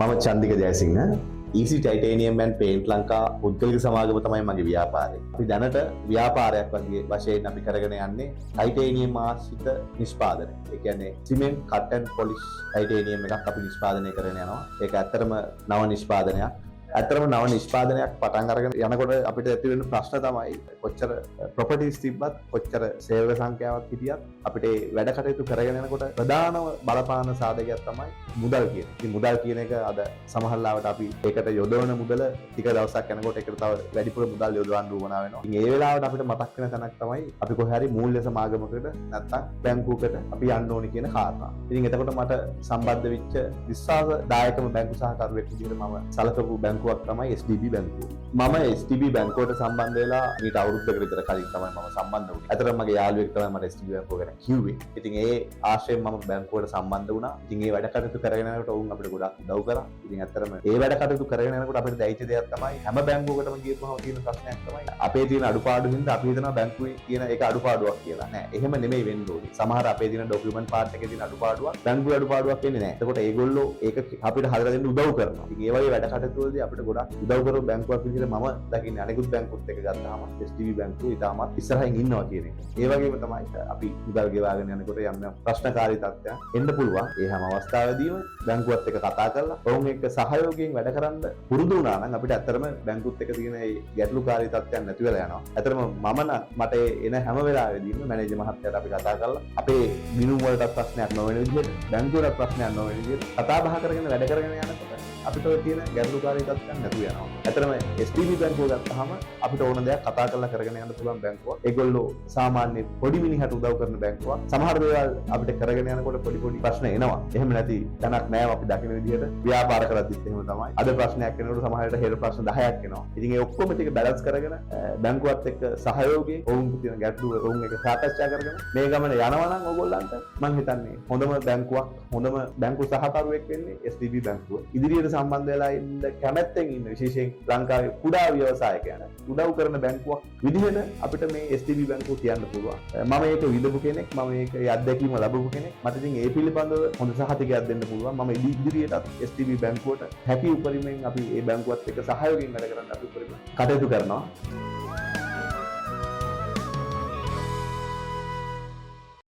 මම Chandika Jayasinghe. Easy Titanium and Paint Lanka පුද්ගලික සමාගම තමයි මගේ ව්‍යාපාරය. අපි දැනට ව්‍යාපාරයක් වගේ වශයෙන් අපි කරගෙන යන්නේ ටයිටේනියම් ආශ්‍රිත නිෂ්පාදනය. ඒ කියන්නේ cement cut and polish titanium එකක් අපි නිෂ්පාදනය කරගෙන යනවා. ඒක ඇත්තටම නව නිෂ්පාදනයක්. ඇත්තටම නව නිෂ්පාදනයක් පටන් අරගෙන යනකොට අපිට ඇති වෙන ප්‍රශ්න තමයි, කොච්චර ප්‍රොපර්ටිස් තිබ්බත්, කොච්චර සේවක සංඛ්‍යාවක් හිටියත්, අපිට ඒ වැඩ කටයුතු කරගෙන යනකොට ප්‍රධානම බලපාන සාධකයක් තමයි මුදල් කියන එක. ඉතින් මුදල් කියන එක අද සමහර ලාවට අපි ඒකට යොදවන මුදල ටික දවසක් යනකොට ඒකට තව වැඩිපුර මුදල් යොදවන්න උවමනා වෙනවා. ඉතින් ඒ වෙලාවට අපිට මතක් වෙන තැනක් තමයි අපි කොහේ හරි මූල්‍ය සමාගමකට නැත්තම් බැංකුවකට අපි යන්න ඕනි කියන කාරණා. ඉතින් එතකොට මට සම්බන්ධ වෙච්ච විශ්වාසදායකම බැංකු සහකරුවෙක් විදිහට මම සලකපු බැංකුවක් තමයි SDB බැංකුව. මම SDB බැංකුවට සම්බන්ධ වෙලා මීට අවුරුද්දකට විතර කලින් තමයි මම සම්බන්ධ වුණේ. ඇත්තටම මගේ යාළුවෙක් තමයි මට SDB බැංකුව ගැන කිව්වේ. ඉතින් ඒ ආශ්‍රයෙන් මම බැංකුවට සම්බන්ධ වුණා. ඉතින් ඒ වැඩ කටයුතු කරගෙන යනකොට ඔවුන් අපිට ගොඩක් උදව් කරා. ඉතින් ඇත්තටම ඒ වැඩ කටයුතු කරගෙන යනකොට අපිට දැනෙච්ච දෙයක් තමයි, හැම බැංකුවකටම ගියපුවම තියෙන ප්‍රශ්නයක් තමයි අපේ තියෙන අඩුපාඩු හින්දා අපි හිතනවා බැංකුවේ තියෙන ඒක අඩුපාඩුවක් කියලා. නෑ, එහෙම නෙමෙයි වෙන්න ඕනේ. සමහර අපේ තියෙන ඩොකියුමන්ට් පාර්ට් එකේ තියෙන අඩුපාඩුවක් බැංකුවේ අඩුපාඩුවක් වෙන්නේ නෑ. එතකොට ඒගොල්ලෝ ඒක අපිට හදලා දෙන්න උදව් කරනවා. ඉතින් ඒ වගේ වැඩ කටයුතු වලදී අපිට ගොඩක් උදව් කරපු බැංකුවක් විදිහට මම දකින්නේ අනෙකුත් බැංකුත් එක්ක ගත්තාම SDB බැංකුව ඉතාමත් ඉස්සරහින් ඉන්නවා කියන එක. ඒ වගේම තමයි අපි මුදල් ගෙවාගෙන යනකොට යම් යම් ප්‍රශ්නකාරී තත්ත්වයන් එන්න පුළුවන්. ඒ හැම අවස්ථාවෙදීම බැංකුවත් එක්ක කතා කරලා ඔවුන් එක්ක සහයෝගයෙන් වැඩ කරන්න පුරුදු වුණා නම් අපිට ඇත්තටම බැංකුත් එක්ක තියෙන ඒ ගැටලුකාරී තත්ත්වයන් නැති වෙලා යනවා. ඇත්තටම මම නම් මට ඒ එන හැම වෙලාවෙදීම මැනේජර් මහත්තයාට අපි කතා කරලා අපේ ගිණුම් වලටත් ප්‍රශ්නයක් නොවන විදිහට, බැංකුවටත් ප්‍රශ්නයක් නොවන විදිහට කතා බහ කරගෙන වැඩ කරගෙන යනකොට අපිට ඔය තියෙන ගැටලුකාරී තත්ත්වයන් නැතුව යනවා. ඇත්තටම SDB බැංකුව ගත්තාම අපිට ඕන දෙයක් කතා කරලා කරගෙන යන්න පුළුවන් බැංකුවක්. ඒගොල්ලෝ සාමාන්‍ය පොඩි මිනිහට උදව් කරන බැංකුවක්. සමහර දේවල් අපිට කරගෙන යනකොට පොඩි පොඩි ප්‍රශ්න එනවා. එහෙම නැති තැනක් නෑ අපි දකින විදිහට. ව්‍යාපාර කරද්දිත් එහෙම තමයි. අද ප්‍රශ්නයක් එනකොට සමහර විට හෙට ප්‍රශ්න 10ක් එනවා. ඉතින් ඒ ඔක්කොම ටික බැලන්ස් කරගෙන බැංකුවත් එක්ක සහයෝගයෙන්, ඔවුන්ගේ තියෙන ගැටලු ඔවුන් එක්ක සාකච්ඡා කරගෙන මේ ගමන යනවා නම් ඔයගොල්ලන්ට මං හිතන්නේ හොඳම බැංකුවක්, හොඳම බැංකු සහකරුවෙක් වෙන්නේ SDB බැංකුව. ඉදිරියට සම්බන්ධ වෙලා ඉන්න කැමැත්තෙන් ඉන්න විශේෂයෙන් ලංකාවේ කුඩා ව්‍යවසායකයන් උදව් කරන බැංකුවක් විදිහට අපිට මේ SDB බැංකුව කියන්න පුළුවන්. මම ඒක විඳපු කෙනෙක්, මම ඒක ඒ අත්දැකීම ලැබපු කෙනෙක්. මට ඉතින් ඒ පිළිබඳව හොඳ සහතිකයක් දෙන්න පුළුවන්. මම ඉදිරියටත් SDB බැංකුවට හැකි උපරිමයෙන් අපි ඒ බැංකුවත් එක්ක සහයෝගයෙන් වැඩ කරන්න අපි උපරිම කටයුතු කරනවා.